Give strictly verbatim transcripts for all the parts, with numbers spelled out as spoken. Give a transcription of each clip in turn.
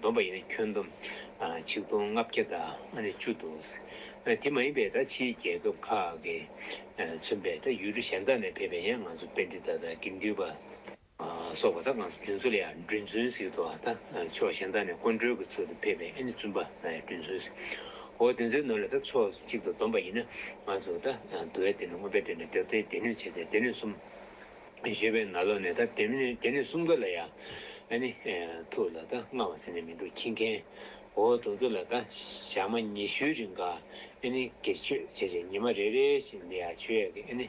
བསྡོམས་པ་ཡིན་ན་ཁྱོན་བསྡོམས་ཆིག་སྟོང་ལྔ་བརྒྱ་དང་ཨ་ནི་བཅུ་འདུག། དེ་མ་ཡིན་པའི་ད་ཕྱིའི་རྒྱལ་ཁབ་ཁག་གི་མཚོན་པའི་ད་ཡུལ་གྲུ་གཞན་དག་ནས་ཕེབས་པའི་ཡང་ང་ཚོ་པཎྜི་ཏ་དང་དགེ་འདུན་པ། སོགས་པ་དང་ང་ཚོ་དེ་ཚོ་ལ་ཡང་མགྲོན་ཚུལ་ཟེར་གྱི་འདུག་ད་ཕྱོགས་གཞན་དག་ནས་སྐུ་མགྲོན་གྱི་ཚུལ་དུ་ཕེབས་པའི་ཨ་ནི་བཙུན་པ་ལ་ཡང་མགྲོན་ཚུལ་ཟེར། འོ་དེ་ཚོའི་ནང་ལ་ད་ཕྱོགས་གཅིག་ཏུ་བསྡོམས་པ་ཡིན་ན་ང་ཚོ་ད་འདུལ་བའི་སྡེ་སྣོད་མངོན་པའི་སྡེ་སྣོད་རྒྱལ་བའི་སྡེ་སྣོད་བྱས་ཚེ་སྡེ་སྣོད་གསུམ་ཡོད་པའི་ནང་ལོགས་ནས་ད་སྡེ་སྣོད་སྡེ་སྣོད་གསུམ་ཀ་ལ་ཡང་ཨ་ནི་ཐུགས་ལ་ད་མངའ་བ་ཟེར་ནས་མི་འདུག་ཁྱི་མཁན། འོ་དེ་ཚོ་ལ་ད་ཞག་མ་ཉི་ཤུའི་རིང་ག་ཨ་ནི་སྒེར་མཆོད་བྱས་བྱས་ཉི་མ་རེ་རེ་བཞིན་ལ་ཡང་མཆོད་ཡས་ཀྱི་ཨ་ནི།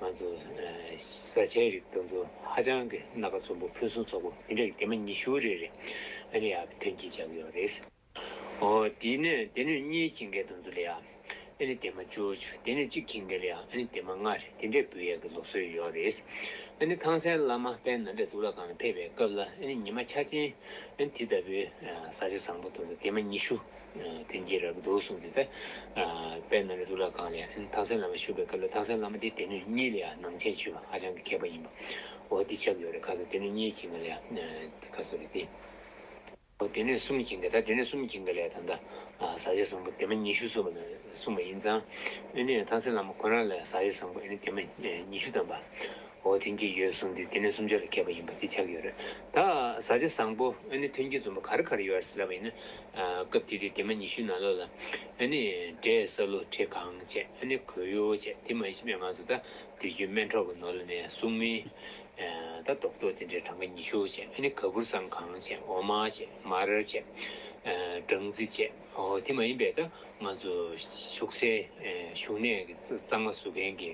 ང་ཚོ་ས་ཆའི་རིགས་དེ་ཚོ་ཧ་ཅང་གི་སྣ་ཁ་འཛོམས་པོ་ཕུན་སུམ་ཚོགས་པོ་དེ་འདྲ་གི་སྡེ་མ་ཉི་ཤུ་རེ་རེ་ཨ་ནི་ཡར་ཐོན་སྐྱེད་བྱ་གི་ཡོད་རེད། འོ་དེ་ནས་སྡེ་སྣོད་གཉིས་ཀྱི་འགན་དེ་ཚོ་ལ་ཡང་ཨ་ནི་སྡེ་མ་བཅུ་བཅུ་སྡེ་སྣོད་གཅིག་གི་འགན་ལ་ཡང་ཨ་ནི་སྡེ་མ་ལྔ་རེ་དེ་འདྲས་འབུལ་ཡག་གི་ལུགས་སྲོལ་ཡོད་རེད། ཨ་ནི་ཐང་སན་བླ་མ་དཔལ་ནཱ་ལེནྡྲ་གཙུག་ལག་ཁང་ལ་ཕེབས་པའི་སྐབས་ལ་ཨ་ནི་ཉི་མ་ཆ་ཆེན་ཨ་ནི་དེ་ལྟ་བུའི་ས་ཆ་བཟང་པོ་དེ་ཚོ་སྡེ་མ་ཉི་ཤུ། དོན་གྱི་རབ་ཏུ་གསུངས་ཏེ་ད། དཔལ་ནཱ་ལེནྡྲ་གཙུག་ལག་ཁང་ལ་ཐང་སན་བླ་མ་བཞུགས་པའི་སྐབས་ལ་ཐང་སན་བླ་མ་དེ་སྡེ་སྣོད་གཉིས་ལ་ཡང་ནང་ཆེན་ཞུས་པ་ཧ་ཅང་གི་མཁས་པ་ཡིན་པ། འོ་འདི་ཆགས་ཡོད་རེད་ཁ་སང་སྡེ་སྣོད་གཉིས་ཀྱི་ངང་ལ་ཡང་དེ་ཁ་སང་རེད་དེ། འོ་སྡེ་སྣོད་གསུམ་གྱི་ངང་ད་སྡེ་སྣོད་གསུམ་གྱི་ངང་ལ་ད་ལྟ་ས་ཆ་བཟང་པོ་སྡེ་མ་ཉི་ཤུ་གསུངས་པ་ན་གསུངས་པ་ཡིན་ཙང་། ཨ་ནི་ཐང་སན་བླ་མ་ཁོ་རང་ལ་ས་ཆ་བཟང་པོ་ཨ་ནི་སྡེ་མ་ཉི་ཤུ་ཐམ་པ། འོ་དེང་གི་ཡོད་གསུངས་ཏེ་དེ་ནས་སུམ་ཆ་ལ་མཁས་པ་ཡིན་པ་དེ་ཆགས་ཡོད་རེད། ད་ས་ཆ་བཟང་པོ་ཨ་ནི་ཐོན་སྐྱེད་བཟང་པོ་ག་རེ་ག་རེ་ཡོད་རེད་ཟེར་ལབ་པ་ཡིན་ན། སྐབས་དེ་དུས་སྡེ་མ་ཉི་ཤུ་ནང་ལོགས་ལ་ཨ་ནི་འབྲས་ས་ལུ་བྲེ་གང་བྱས་ཨ་ནི་གོས་ཡུ་བྱས་དེ་མ་ཡིན་ཞིག་ང་ཚོ་ད་དུས་རྒྱུན་སྨན་གྲོགས་ཀྱི་ནོར་ལ་ནས་སྲུང་མའི་ད་རྡོག་རྡོག་དེ་འདྲའི་གྲངས་ཀ་ཉི་ཤུ་བྱས་ཨ་ནི་ག་བུར་སང་གང་བྱས་འོ་མ་བྱས་མར་བྱས་སྦྲང་རྩི་བྱས་འོ་དེ་མ་ཡིན་པའི་ད། ང་ཚོ་ཤུག་སའི་ཤུག་ནད་ཀྱི་གཙང་མ་བཟོ་མཁན་གྱི་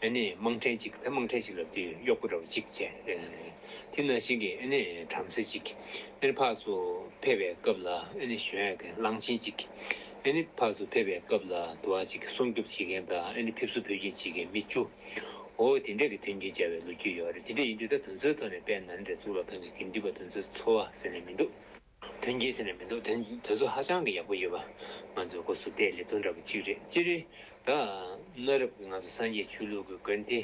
ཨ་ནི་དམངས་ཕྲན་གཅིག་ད་དམངས་ཕྲན་གཅིག་ལབ་དུས་གཡོག་པོ་འདྲ་བོ་གཅིག་བྱས། དེ་ནང་བཞིན་གྱི་ཨ་ནི་བྲམ་ཟེ་གཅིག་ཨ་ནི་ཕར་ཚུར་ཕེབས་པའི་སྐབས་ལ་ཨ་ནི་ཞོན་ཡག་གི་གླང་ཆེན་གཅིག་ཨ་ནི་ཕར་ཚུར་ཕེབས་པའི་སྐབས་ལ་དུ་བ་གཅིག་སྲུང་སྐྱོབ་བྱེད་མཁན་དང་ཨ་ནི་ཕེབས་བསུ་འབོད་སྐྱོན་བྱེད་མཁན་མི་བཅུ། འོ་དེ་འདྲས་ཀྱི་མཐུན་རྐྱེན་སྦྱར་བའི་ལོ་རྒྱུས་ཡོད་རེད། དེ་འདྲས་ཡིན་དུས་ད་དེ་ཚོའི་ཐོག་ནས་དཔལ་ནཱ་ལེནྡྲ་གཙུག་ལག་ཁང་གི་དགེ་འདུན་པ་དེ་ཚོའི་འཚོ་བ་ཟེར་ནས་མི་འདུག་མཐུན་རྐྱེན་ཟེར་ནས་མི་འདུག་དོན་དོན་ཚོ་ཧ་ཅང་གི་ཡག་པོ་ཡོད་པ། ང་ཚོའི་སྒོ་ཟུར་བལྟས་ལེབ་ཐོང་འདྲ་པོ་གཅིག་རེད། སྤྱིར་ད་གནའ་རབས་ཀྱི་ང་ཚོ་སངས་རྒྱས་ཆོས་ལུགས་ཀྱི་དགོན་སྡེ་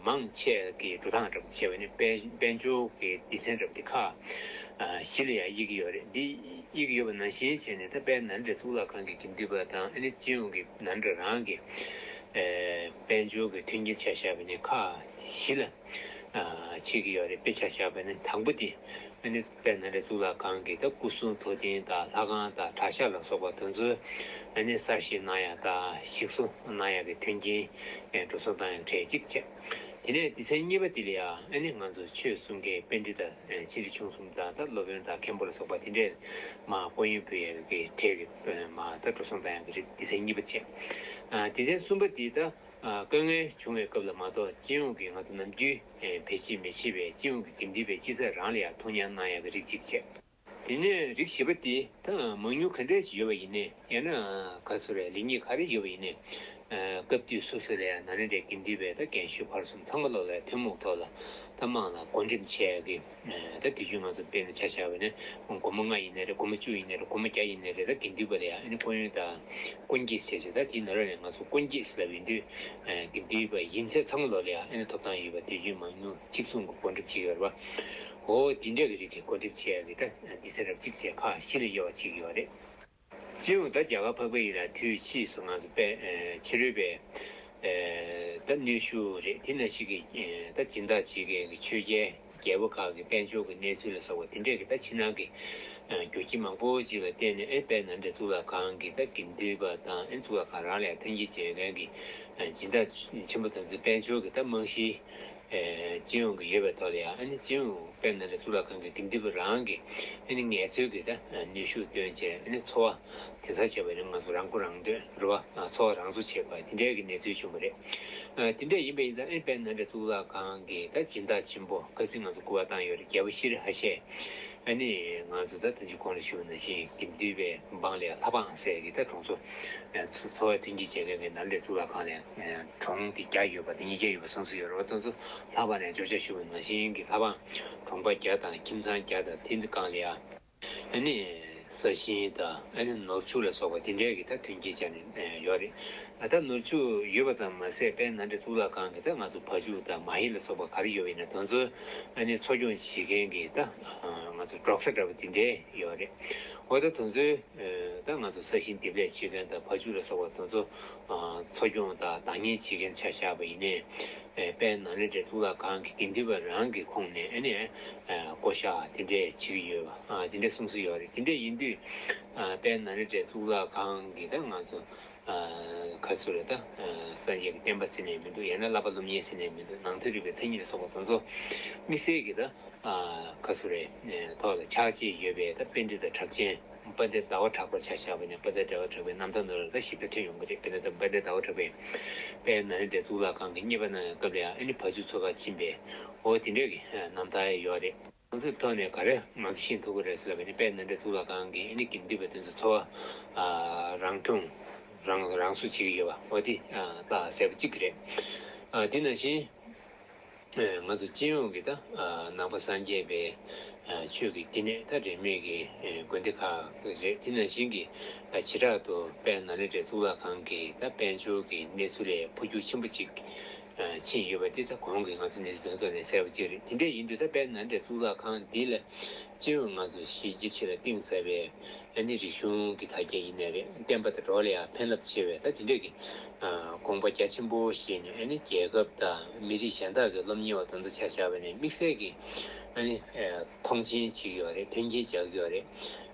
མང་ཆེ་གི་འགྲོ་སྟངས་འདྲ་པོ་བྱས་པ་ནི་དཔལ་དཔལ་འབྱོར་གྱི་སྡེ་ཚན་འདྲ་པོ་དེ་ཁག་བཞི་ལ་ཡང་དབྱེ་གི་ཡོད་རེད། འདི་དབྱེ་གི་ཡོད་པ་ནང་བཞིན་བྱས་ནས་ད་དཔལ་ནཱ་ལེནྡྲ་གཙུག་ལག་ཁང་གི་དགེ་འདུན་པ་དང་ཨ་ནི་སྤྱི་ཡོངས་ཀྱི་ནཱ་ལེནྡྲ་རང་གི་དཔལ་འབྱོར་གྱི་མཐུན་རྐྱེན་ཆ་བཞག་པ་ནི་ཁག་བཞི་ལ། ཕྱེ་གི་ཡོད་རེད། དཔེ་ཆ་བཞག་པ་ནི་དང་པོ་དེ་ཨ་ནི་དཔལ་ནཱ་ལེནྡྲ་གཙུག་ལག་ཁང་གི་ད་སྐུ་གསུང་ཐུགས་རྟེན་དང་ལྷ་ཁང་དང་གྲྭ་ཤག་ལ་སོགས་པ་དེ་ཚོ་ཨ་ནི་གསར་བཞེངས་གནང་ཡག་དང་ཞིག་གསོ་གནང་ཡག་གི་མཐུན་རྐྱེན་འགྲོ་སོང་བཏང་ཡག་གྲས་གཅིག་བྱས། དེ་ནས་སྡེ་ཚན་གཉིས་པ་དེ་ལ་ཡང་ཨ་ནི་ང་ཚོ་ཆོས་གསུང་མཁན་པཎྜི་ཏ་ཆེ་འབྲིང་ཆུང་གསུམ་དང་ད་སློབ་དཔོན་དང་མཁན་པོ་ལ་སོགས་པ་དེ་འདྲས་མར་སྐུ་ཡོན་ཕུལ་ཡག་གི་གྲས་ཀྱི་མར་ད་འགྲོ་སོང་བཏང་ཡག་གི་རིགས་སྡེ་ཚན་གཉིས་པ་བྱས། སྡེ་ཚན་གསུམ་པ་དེ་ད། དཀའ་ངལ་བྱུང་བའི་སྐབས་ལ་མ་གཏོགས་སྤྱི་ཡོངས་ཀྱི་ང་ཚོ་ནམ་རྒྱུན་བེད་སྤྱོད་མི་བྱེད་པའི་སྤྱི་ཡོངས་ཀྱི་དགེ་འདུན་པའི་སྤྱི་ཚོགས་རང་ལ་ཡང་ཐུགས་ཉར་གནང་ཡག་གི་རིགས་གཅིག་བྱས། དེ་ནས་རིགས་བཞི་པ་དེ་ད་མང་ཉུང་ག་འདྲས་ཤིག་ཡོད་པ་ཡིན་ནའི་ཡང་ན་ག་ཚོད་རེད་ལེགས་ཉེས་ག་རེ་ཡོད་པ་ཡིན་ནའི་སྐབས་དུས་སོ་སོ་ལ་ཡང་ནཱ་ལེནྡྲའི་དགེ་འདུན་པའི་ད་རྒན་གཞོན་བར་གསུམ་ཚང་མ་ལོག་ལ་ཐུན་མོང་ཐོག་ལ་ད་དམངས་ལ་བགོ་འགྲེམས་བྱེད་ཡག་གི་ད་དེ་བཞིན་ང་ཚོ་དཔེར་ན་ཆ་བཞག་པ་ཡིན་ན་སྒོར་མོ་ལྔ་ཡིན་ནའི་རེད། སྒོར་མོ་བཅུ་ཡིན་ནའི་རེད། སྒོར་མོ་བརྒྱ་ཡིན་ནའི་རེད། ད་དགེ་འདུན་པ་ལ་ཡང་ཨ་ནི་སྐུ་ཡོན་དང་སྐུ་འགྱེད་ཟེར་བྱས་ད་དེའི་ནང་ལོགས་ནས་ང་ཚོ་སྐུ་འགྱེད་ཟེར་ལབ་ཡོང་དུས་དགེ་འདུན་པ་ཡིན་ཚད་ཚང་མ་ལོག་ལ་ཡང་ཨ་ནི་ཐོབ་ཐང་ཡོད་པ་དེ་བཞིན་མང་ཉུང་གཅིག་མཚུངས་ཀྱི་བགོ་འགྲེམས་བྱེད་ཀྱི་ཡོད་རེད་པ། འོ་དེ་འདྲ་གི་རིགས་ཀྱི་བགོ་འགྲེམས་བྱེད་ཡག་གི་ད་དེ་ཚེ་རབས་གཅིག་བྱས་ཁག་བཞི་ལ་དབྱེ་བ་ཕྱེ་གི་ཡོད་རེད། སྤྱི་ཡོངས་ད་རྒྱ་གར་འཕགས་པའི་ཡུལ་ལ་དུས་ཕྱིས་སུ་ང་ཚོ་དཔེ་ཕྱི་རོལ་པའི་ད་གནོན་ཤུགས་རེད། དེ་ནང་བཞིན་གྱི་ད་སྦྱིན་བདག་བྱེད་མཁན་གྱི་ཆོས་རྒྱལ་རྒྱལ་པོ་ཁག་གི་དཔལ་འབྱོར་གྱི་གནས་ཚུལ་ལ་སོགས་པ་དེ་འདྲས་ཀྱི་ད་ཕྱི་ནང་གི་རྒྱུ་རྐྱེན་མང་པོ་ཅིག་ལ་བརྟེན་ནས་ཨེ་དཔལ་ནཱ་ལེནྡྲ་གཙུག་ལག་ཁང་གི་ད་དགེ་འདུན་པ་དང་ཨེ་གཙུག་ལག་ཁང་རང་ལ་ཡང་མཐུན་རྐྱེན་སྦྱར་མཁན་གྱི་སྦྱིན་བདག་ཆེན་པོ་དེ་ཚོའི་དཔལ་འབྱོར་གྱི་ད་རྨང་གཞི་སྤྱི་ཡོངས་ཀྱི་ཡོད་པའི་ཐོག་ལ་ཡང་ཨ་ནི་སྤྱི་ཡོངས་དཔལ་ནཱ་ལེནྡྲ་གཙུག་ལག་ཁང་གི་དགེ་འདུན་པ་རང་གི་ཨ་ནི་ངལ་རྩོལ་གྱི་ད་ནུས་ཤུགས་བཏོན་བྱས་ཨ་ནི་འཚོ་བ་དེང་སང་བྱས་པ་ཡིན་ན་ང་ཚོ་རང་མགོ་རང་ཐོན་རེད་བ། འཚོ་བ་རང་གསོ་བྱེད་པ་དེ་འདྲའི་གི་གནས་ཚུལ་བྱུང་བ་རེད། དེ་འདྲ་ཡིན་པ་ཡིན་ཙང་ཨ་ནི་དཔལ་ནཱ་ལེནྡྲ་གཙུག་ལག་ཁང་གི་ད་སྦྱིན་བདག་ཆེན་པོ་ཁ་སང་ང་ཚོ་སྐུ་པར་བཏང་ཡོད་རེད། རྒྱལ་པོ་ཤྲཱི་ཧ་ཤ། ཨ་ནི་ང་ཚོ་ད་ད་ཅི་གོང་ལ་ཞུས་པ་ནང་བཞིན་དགེ་འདུན་པའི་འབངས་ལ་ལྷ་འབངས་ཟེར་གི་ད་གྲོང་ཚོ་འཚོ་བའི་མཐུན་རྐྱེན་བྱེད་མཁན་གྱི་ནཱ་ལེནྡྲ་གཙུག་ལག་ཁང་ལ་གྲོང་དེ་བརྒྱ་ཡོད་པ་དང་ཉིས་བརྒྱ་ཡོད་པ་སོ་སོ་ཡོད་རེད་བ། དེ་ཚོ་ལྷ་འབངས་ལ་འབྱོར་ཆ་ཞུས་པ་ནང་བཞིན་གྱི་ལྷ་འབངས་གྲོང་པ་བརྒྱ་དང་ཁྱིམ་ཚང་བརྒྱ་དང་དེ་འདི་སྒང་ལ་ཡ། ཨ་ནི་ས་ཞིང་དང་ཨ་ནི་ནོར་ཕྱུགས་ལ་སོགས་པ་དེ་འདྲའི་གི་ད་མཐུན་རྐྱེན་སྦྱར་ནས་ཡོད་རེད། ད་ནོར་ཕྱུགས་ཡོད་པ་ཙམ་མ་ཟད་དཔལ་ནཱ་ལེནྡྲ་གཙུག་ལག་ཁང་གི་ད་ང་ཚོ་བ་ཕྱུགས་དང་མ་ཧེ་ལ་སོགས་པ་ག་རེ་ཡོད་པ་ཡིན་ན་དེ་ཚོ་ཨ་ནི་འཚོ་སྐྱོང་བྱེད་མཁན་གྱི་ད་ང་ཚོ་འབྲོག་ས་འདྲ་པོ་དེ་འདྲའི་ཡོད་རེད། འོ་ད་དེ་ཚོའི་ད་ང་ཚོ་ས་ཞིང་འདེབས་ལས་བྱེད་མཁན་དང་བ་ཕྱུགས་ལ་སོགས་པ་དེ་ཚོ་འཚོ་སྐྱོང་དང་བདག་གཉེར་བྱེད་མཁན་ཆ་བཞག་པ་ཡིན་ནའི། དཔལ་ནཱ་ལེནྡྲའི་གཙུག་ལག་ཁང་གི་དགེ་འདུན་པ་རང་གི་ཁོངས་ནས་ཨ་ནི་བསྐོ་བཞག་དེ་འདྲས་བྱེད་ཀྱི་ཡོད་པ་དེ་འདྲས་གསུངས་སྲོལ་ཡོད་རེད། དེ་འདྲས་ཡིན་དུས་དཔལ་ནཱ་ལེནྡྲའི་གཙུག་ལག་ཁང་གི་ད་ང་ཚོ་ག་ཚོད་རེད་ད། སངས་རྒྱས་ཀྱི་བསྟན་པ་ཟེར་ནས་མི་འདུག་ཡང་ན་བསླབ་པ་སློབ་གཉེར་ཟེར་ནས་མི་འདུག་ནང་ཐོས་རིག་པའི་མཚན་ཉིད་ལ་སོགས་པ་དེ་ཚོ་དམིགས་བསལ་གྱི་ད་ག་ཚོད་རེད། ཐོག་ལ་ཕྱག་རྗེས་ཡོད་པའི་ད་པཎྜི་ཏ་གྲགས་ཅན། དཔལ་ལྡན་ཟླ་བ་གྲགས་པར་ཆ་བཞག་པ་ནས་དཔལ་ལྡན་ཟླ་བ་གྲགས་པའི་རྣམ་ཐར་ནང་ལ་ད་ཞིབ་ཕྲ་ཐོན་ཡོང་གི་རེད། དཔེར་ན་ད་དཔལ་ལྡན་ཟླ་བ་གྲགས་པས་དཔལ་ནཱ་ལེནྡྲའི་གཙུག་ལག་ཁང་གི་མཉེས་པ་གནང་བའི་སྐབས་ལ་ཡང་ཨ་ནི་བ་ཕྱུགས་འཚོ་གར་ཕྱིན་པའི་འོ་དེ་འདྲའི་གི་རྣམ་ཐར་ཡོད་རེད། གང་ཚོད་ཐོག་ནས་ག་རེ་ང་ཚོ་ཤེས་ཐུབ་ཀྱི་རེད་ཟེར་ལབ་པ་ཡིན་ན། དཔལ་ནཱ་ལེནྡྲའི་གཙུག་ལག་ཁང་གི་ཨ་ནི་དགེ་འདུན་པ་དེ་ཚོ་འཚོ་བ་རང་སྐྱོང་རང་རང་སྲུང་བྱེད་ཀྱི་ཡོད་པ་འོ་དེ་ད་གསལ་པོ་གཅིག་རེད། དེ་ནང་བཞིན་ང་ཚོ་སྤྱི་ཡོངས་ཀྱི་ད་ནང་པ་སངས་རྒྱས་པའི་ཆོས་ཀྱི་བསྟི་གནས་ད་རིས་མེད་ཀྱི་དགོན་སྡེ་ཁག་རེད། དེ་ནང་བཞིན་གྱི་བྱེ་བྲག་ཏུ་དཔལ་ནཱ་ལེནྡྲའི་གཙུག་ལག་ཁང་གི་ད་དཔལ་འབྱོར་གྱི་གནས་ཚུལ་ལས་འཕོ་འགྱུར་ཆེན་པོ་གཅིག་ཕྱིན་ཡོད་པ་འདི་ད་གོང་གི་ང་ཚོ་གནས་ཚུལ་དོན་ཐོག་ནས་གསལ་པོ་གཅིག་རེད། དེ་འདྲ་ཡིན་དུས་ད་དཔལ་ནཱ་ལེནྡྲའི་གཙུག་ལག་ཁང་འདི་ལ་སྤྱི་ཡོངས་ང་ཚོ་གཞིས་བྱེས་ཆེ་ལ་གཏིང་ཟབ་པའི་ཨ་ནི་རིག་གཞུང་གི་དར་རྒྱས་ཡིན་ནའི་རེད། བསྟན་པ་དང་འགྲོ་བ་ལ་ཡང་ཕན་རླབས་ཆེ་བའི་ད་དེ་འདྲ་གི་དགོངས་པ་རྒྱ་ཆེན་པོ་བཞེས་ནས་ཨ་ནི་རྒྱལ་ཁབ་དང་མི་རིགས་གཞན་དག་གི་སློབ་གཉེར་བ་དེ་ཚོ་ཆ་བཞག་པ་ནས་དམིགས་བསལ་གྱི་ཨ་ནི་མཐོང་ཆེན་བྱེད་ཀྱི་ཡོད་རེད། མཐུན་རྐྱེན་སྦྱར་གྱི་ཡོད་རེད།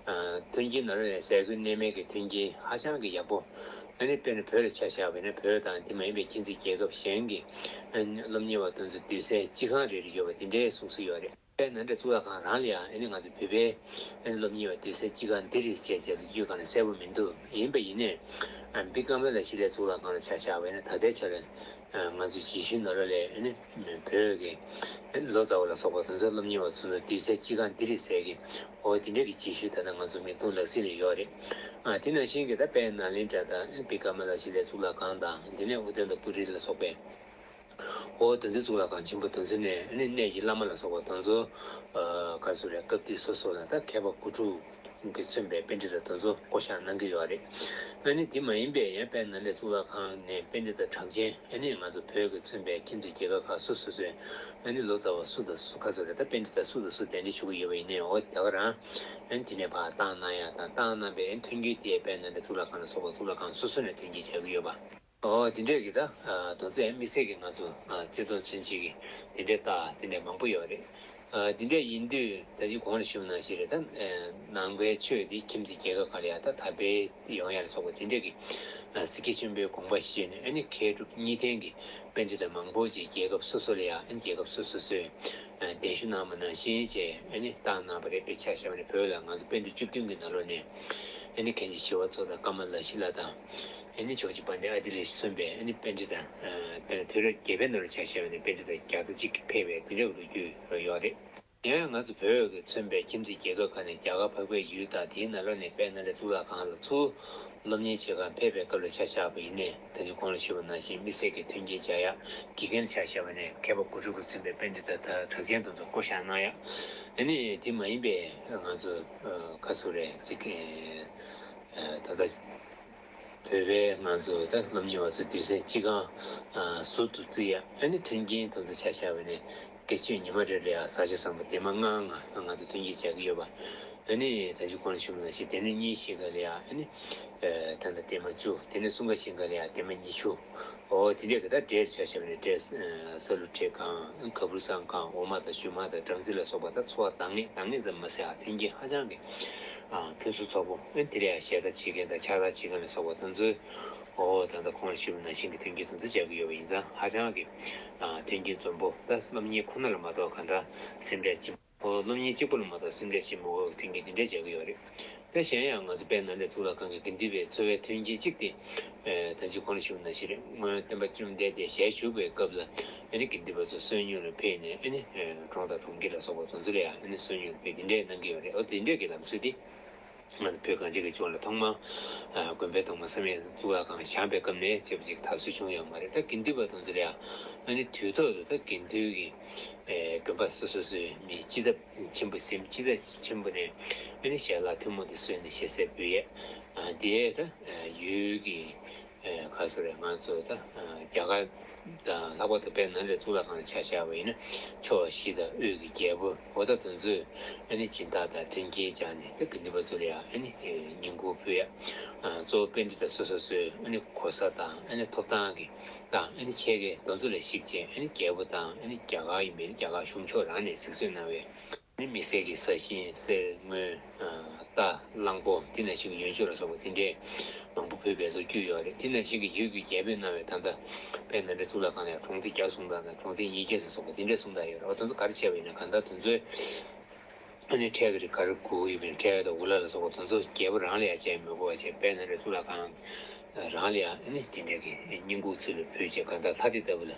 མཐུན་རྐྱེན་ནང་ལོགས་ནས་ཟས་གོས་གནས་མལ་གྱི་མཐུན་རྐྱེན་ཧ་ཅང་གི་ཡག་པོ། ཨ་ནི་དཔེར་ན་བོད་ལ་ཆ་བཞག་པ་ཡིན་ན་བོད་དང་དེ་མ་ཡིན་པའི་ཁྱིམ་མཚེས་རྒྱལ་ཁབ་གཞན་གྱི་ཨ་ནི་སློབ་གཉེར་བ་དེ་ཚོ་སྡོད་སའི་སྤྱི་ཁང་རེ་རེ་ཡོད་པ་དེ་འདྲའི་གསུངས་སྲོལ་ཡོད་རེད། དཔལ་ནཱ་ལེནྡྲ་གཙུག་ལག་ཁང་རང་ལ་ཡང་ཨ་ནི་ང་ཚོ་བོད་པའི་ཨ་ནི་སློབ་གཉེར་བ་སྡོད་སའི་སྤྱི་ཁང་འདི་རེད་ཟེར་ཟེར་ལ་རྒྱུས་གང་ལ་གསལ་པོ་མི་འདུག་ཡིན་པ་ཡིན་ནའི་བི་ཀ་མ་ལ་ཤི་ལའི་གཙུག་ལག་ཁང་ལ་ཆ་བཞག་པ་ཡིན་ན་ད་ལྟའི་ཆ་ལ་ང་ཚོ་རྗེས་ཤུལ་ནང་ལོགས་ལ་ཨ་ནི་བོད་ཀྱི་ལོ་ཙཱ་བ་ལ་སོགས་པ་དེ་ཚོའི་སློབ་གཉེར་བ་ཚོ་སྡོད་སའི་སྤྱི་ཁང་འདི་རེད་ཟེར་གི་འོ་དེ་འདྲའི་གི་རྗེས་ཤུལ་ད་ལྟ་ང་ཚོ་མིག་མཐོང་ལག་ཟིན་ལ་ཡོད་རེད། ཨ་དེ་ནང་བཞིན་གྱི་ད་དཔལ་ནཱ་ལེནྡྲ་དང་བི་ཀ་མ་ལ་ཤི་ལའི་གཙུག་ལག་ཁང་དང་དེ་ནས་ཨུ་ཏནྟ་པུ་རི་ལ་སོགས་པའི་འོ་དེ་ཚོའི་གཙུག་ལག་ཁང་ཆེན་པོ་དེ་ཚོ་ནས་ཨ་ནི་གནས་ཀྱི་བླ་མ་ལ་སོགས་པ་དེ་ཚོ་ག་ཚོད་རེད། སྐབས་དུས་སོ་སོ་ལ་ད་མཁས་པ་དགུ་ཕྲུག་གིས་མཚོན་པའི་པཎྜི་ཏ་དེ་ཚོ་བསྐོ་བཞག་གནང་གི་ཡོད་རེད། ཨ་ནི་དེ་མ་ཡིན་པའི་ཡང་དཔལ་ནཱ་ལེནྡྲའི་གཙུག་ལག་ཁང་ནས་པཎྜི་ཏ་གྲགས་ཅན་ཨ་ནི་ང་ཚོ་བོད་ཀྱིས་མཚོན་པའི་ཁྱིམ་མཚེས་རྒྱལ་ཁབ་ཁག་སོ་སོ་སོའི་ཨ་ནི་ལོ་ཙཱ་བ་སུ་དང་སུ་ག་ཚོད་རེད། ད་པཎྜི་ཏ་སུ་དང་སུ་གདན་འདྲེན་ཞུ་གི་ཡོད་པ་ཡིན་ནའི་འོ་དེ་ག་རང་ཨ་ནི་དེ་ནས་ཕར་བཏང་གནང་ཡ་དང་བཏང་གནང་པའི་ཨ་ནི་མཐུན་རྐྱེན་དེ་དཔལ་ནཱ་ལེནྡྲའི་གཙུག་ལག་ཁང་ལ་སོགས་པ་གཙུག་ལག་ཁང་སོ་སོ་ནས་མཐུན་རྐྱེན་སྦྱར་གི་ཡོད་པ། ཨོ་དེ་འདྲས་ཀྱི་ད་དོན་ཚན་དམིགས་བསལ་གྱི་ང་ཚོ་བརྩི་མཐོང་མཚོན་བྱེད་ཀྱི་དེ་འདྲས་རྟགས་དེ་འདྲས་མང་པོ་ཡོད་རེད། དེ་འདྲས་ཡིན་དུས་ད་ཅི་གོང་ལ་ཞུས་པ་ནང་བཞིན་རེད། ད་ནང་པའི་ཆོས་འདི་ཁྱིམ་མཚེས་རྒྱལ་ཁབ་ཁག་ལ་ཡང་ད་དར་སྤེལ་ཡོང་ཡ་ལ་སོགས་པ་དེ་འདྲས་ཀྱི་གཟིགས་རྒྱ་ཆེན་པོའི་དགོངས་པ་བཞེས་ནས་ཨ་ནི་མཁས་གྲུབ་གཉིས་ལྡན་གྱི་པཎྜི་ཏ་མང་པོ་ཅིག་རྒྱལ་ཁབ་སོ་སོ་ལ་ཡང་ཨ་ནི་རྒྱལ་ཁབ་སོ་སོ་སོས་གདན་ཞུ་གནང་བ་ནང་བཞིན་བྱས་ཨ་ནི་བཏང་གནང་བ་རེད། དཔེ་ཆ་བཞག་པ་ནི་བོད་ལ་ང་ཚོ་པཎྜི་ཏ་བཅུ་བདུན་གྱི་ནང་ལོགས་ནས་ཨ་ནི་མཁན་ཆེན་ཞི་བ་འཚོ་དང་ཀ་མ་ལ་ཤི་ལ་དང་། ཨ་ནི་ཇོ་བོ་རྗེ་དཔལ་ལྡན་ཨ་ཏི་ལས་གསུངས་པའི་ཨ་ནི་པཎྜི་ཏ་དཔེར་ན་དུས་རབས་བརྒྱད་པའི་ནང་ལ་ཆ་བཞག་པ་ནས་པཎྜི་ཏ་བརྒྱ་དང་གཅིག་ཕེབས་པའི་དེ་འདྲ་ལོ་རྒྱུས་ཡོད་རེད། ཡང་ང་ཚོ་བོད་ཀྱིས་མཚོན་པའི་ཁྱིམ་མཚེས་རྒྱལ་ཁབ་ཁག་ནས་རྒྱ་གར་འཕགས་པའི་ཡུལ་དང་དེའི་ནང་ལོགས་ནས་དཔལ་ནཱ་ལེནྡྲ་གཙུག་ལག་ཁང་ལ་ཚུར་སློབ་གཉེར་བྱེད་གར་ཕེབས་པའི་སྐབས་ལ་ཆ་བཞག་པ་ཡིན་ནའི་ད་ཅི་གོང་ལ་ཞུས་པ་ནང་བཞིན་དམིགས་བསལ་གྱི་མཐུན་རྐྱེན་སྦྱར་ཡག་དགེ་རྒན་ཆ་བཞག་པ་ནས་མཁས་པ་དགུ་ཕྲུག་གིས་མཚོན་པའི་པཎྜི་ཏ་གྲགས་ཅན་དེ་ཚོ་བསྐོ་བཞག་གནང་ཡག་ཨ་ནི་དེ་མ་ཡིན་པའི་ང་ཚོ་ཁ་སུ་རེ་ཅིག་ད་ལྟ། བོད་པའི་ང་ཚོ་ད་སློབ་གཉེར་བ་ཚོ་སྡོད་སའི་སྤྱི་ཁང་ཟུར་དུ་བརྩི་ཡ་ཨ་ནི་མཐུན་རྐྱེན་དེ་ཚོ་ཆ་བཞག་པ་ནས་སྐད་ཆ་ཉི་མ་རེ་ལ་ཡ་བཟའ་བཅའ་ཟམ་པ་སྡེར་མ་ལྔ་ལྔ་ང་ཚོ་མཐུན་རྐྱེན་སྦྱར་གྱི་ཡོད་པ། ཨ་ནི་ད་ཅི་གོང་ལ་ཞུས་པ་ནང་བཞིན་སྡེར་མ་གཉིས་ཤིག་ག་ལ་ཡ་ཨ་ནི་ད་ལྟ་སྡེར་མ་བཅུ། དེ་ནས་གསུམ་ཀ་ཤིག་ག་ལ་ཡ་སྡེར་མ་ཉི་ཤུ། འོ་དེ་འདྲས་ཀྱི་ད་འབྲས་ཆ་བཞག་པ་ནས་འབྲས་ས་ལུ་འབྲས་གང་ག་བུར་སང་གང་འོ་མ་དང་ཞུན་མ་དང་སྦྲང་རྩི་ལ་སོགས་པ་ད་འཚོ་བ་འདང་ངེས་འདང་ངེས་ཙམ་མ་ཟད་ཨ་མཐུན་རྐྱེན་ཧ་ཅང་གི་ཨ་ཕུན་སུམ་ཚོགས་པོ། ཨ་དེ་ལས་ཡང་ཞལ་ལྟ་བྱེད་མཁན་དང་ཕྱག་ལྟ་བྱེད་མཁན་ལ་སོགས་པ་དེ་ཚོས་འོ་ད་ལྟ་གོང་ལ་ཞུས་པ་ནང་བཞིན་གྱི་མཐུན་རྐྱེན་དེ་ཚོ་སྦྱར་གྱི་ཡོད་པ་ཡིན་ཙང་ཧ་ཅང་གི་ཨ་མཐུན་རྐྱེན་འཛོམས་པོ། ད་སློབ་གཉེར་ཁོ་ན་ལ་མ་གཏོགས་གང་ལྟར་སེམས་ཁྲལ་ཅི་འོ་སློབ་གཉེར་གཅིག་པུ་ལ་མ་གཏོགས་སེམས་ཁྲལ་བྱེད་མི་དགོས་པའི་མཐུན་རྐྱེན་དེ་འདྲས་སྦྱར་གྱི་ཡོད་རེད། ད་གཞན་ཡང་ང་ཚོ་དཔལ་ནཱ་ལེནྡྲ་གཙུག་ལག་ཁང་གི་དགེ་འདུན་པའི་འཚོ་བའི་མཐུན་རྐྱེན་གཅིག་དེ་ད་ཅི་གོང་ལ་ཞུས་པ་ནང་བཞིན་རེད། སྔོན་བསྟན་པ་བཅོམ་ལྡན་འདས་ཞལ་བཞུགས་པའི་སྐབས་ལ་ཨ་ནི་དགེ་འདུན་པ་ཚོ་བསོད་སྙོམས་ལ་ཕེབས་ནས་ཨ་ནི་གྲོང་དང་གྲོང་ཁྱེར་ལ་སོགས་པ་དེ་ཚོ་ལ་ཡང་ཨ་ནི་བསོད་སྙོམས་ལ་ཕེབས་དེ་འདྲས་གནང་གི་ཡོད་རེད། འོ་དེ་འདྲས་ཀྱི་ལམ་སྲོལ་དེ། ང་ཚོ་བོད་གངས་ཅན་གྱི་ལྗོངས་ལ་ཐོག་མར་དགོན་པའི་ཐོག་མ་བསམ་ཡས་གཙུག་ལག་ཁང་བཞེངས་པའི་སྐབས་ནས་བྱས་པ་ཅིག་དར་སྲོལ་བྱུང་ཡོད་མ་རེད། ད་དགེ་འདུན་པ་དེ་ཚོ་ལ་ཡང་ཨ་ནི་དུས་ཐོག་ཏུ་ད་དགེ་འདུན་གྱི་དགོན་པ་སོ་སོ་སོའི་མི་སྤྱི་ཚབ་ཆེན་པོ་གཟིམ་སྤྱི་ཚབ་ཆེན་པོ་ནས་ཨ་ནི་ཞལ་ལག་ཐུན་མོང་དུ་གསོལ་ནས་ཞལ་ཟས་འབུལ་ཡས་དེ་ད་ཡུལ་གྱི་ཁ་སོ་རེད། ང་ཚོ་ད་རྒྱ་གར་ དང་། ལྷག་པར་དུ་དཔལ་ནཱ་ལེནྡྲ་གཙུག་ལག་ཁང་ལ་ཆ་བཞག་པ་ཡིན་ན། ཕྱོགས་བཞི་དང་དབུས་ཀྱི་རྒྱལ་པོ། འོ་ད་དེ་ཚོས་ཨ་ནི་སྦྱིན་བདག་དང་མཐུན་རྐྱེན་སྦྱར་ནས། ད་དགེ་འདུན་པ་ཚོ་ལ་ཡང་ཨ་ནི་བསྙེན་བཀུར་ཕུལ་ཡ། གཙོ་བོ་པཎྜི་ཏ་སོ་སོ་སོའི་ཨ་ནི་གོ་ས་དང་། ཨ་ནི་ཐོབ་ཐང་གི་དང་། ཨ་ནི་ཁྱད་ཀྱི་དེ་ཚོ་ལ་གཞིགས་བྱས། ཨ་ནི་རྒྱལ་པོ་དང་། ཨ་ནི་རྒྱ་གར་ཡིན་པའི་རྒྱ་གར་གཞུང་ཕྱོགས་རང་ནས་གཟིགས་ཚོད་གནང་བའི་ནི་དམིགས་བསལ་གྱི་ས་ཞིང་གསེར་དངུལ། རྟ་གླང་པོ། དེ་ནང་བཞིན་གྱི་ཡོན་མཆོད་ལ་སོགས་པ་དེ་འདྲས་མང་པོ་ཕུལ་བའི་ལོ་རྒྱུས་ཡོད་རེད། དེ་ནང་བཞིན་གྱི་ཡུལ་གྱི་རྒྱལ་པོས་གནང་བའི། ད་ལྟ་དཔལ་ནཱ་ལེནྡྲ་གཙུག་ལག་ཁང་ལ་ཡང་གྲོང་སྡེ་བརྒྱ་གསུངས་སྟངས་དང་། གྲོང་སྡེ་ཉིས་བརྒྱ་ལ་སོགས་པ་དེ་འདྲས་གསུངས་སྟངས་ཡོད་རེད། འོ་དེ་ཚོ་ག་རེ་བྱས་པ་ཡིན་ན། གང་ལྟར་དེ་ཚོའི་ཨ་ནི་ཁྲལ་གྱི་རིགས་ག་རེ་དགོས་ཀྱི་ཡོད་པ་ཡིན། ཁྲལ་དང་འུ་ལག་ལ་སོགས་པ་དེ་ཚོ་རྒྱལ་པོ་རང་ལ་ཡང་སྤྲད་མི་དགོས་པ་བྱས། དཔལ་ནཱ་ལེནྡྲ་གཙུག་ལག་ཁང་རང་ལ་ཡང་ཨ་ནི་དེ་འདྲས་ཀྱི་བསྙེན་བཀུར་ཚུལ་ལ་ཕུལ་བྱས། གང་ལྟར་ལྷ་སྡེ་ལྟ་བུ་ལ་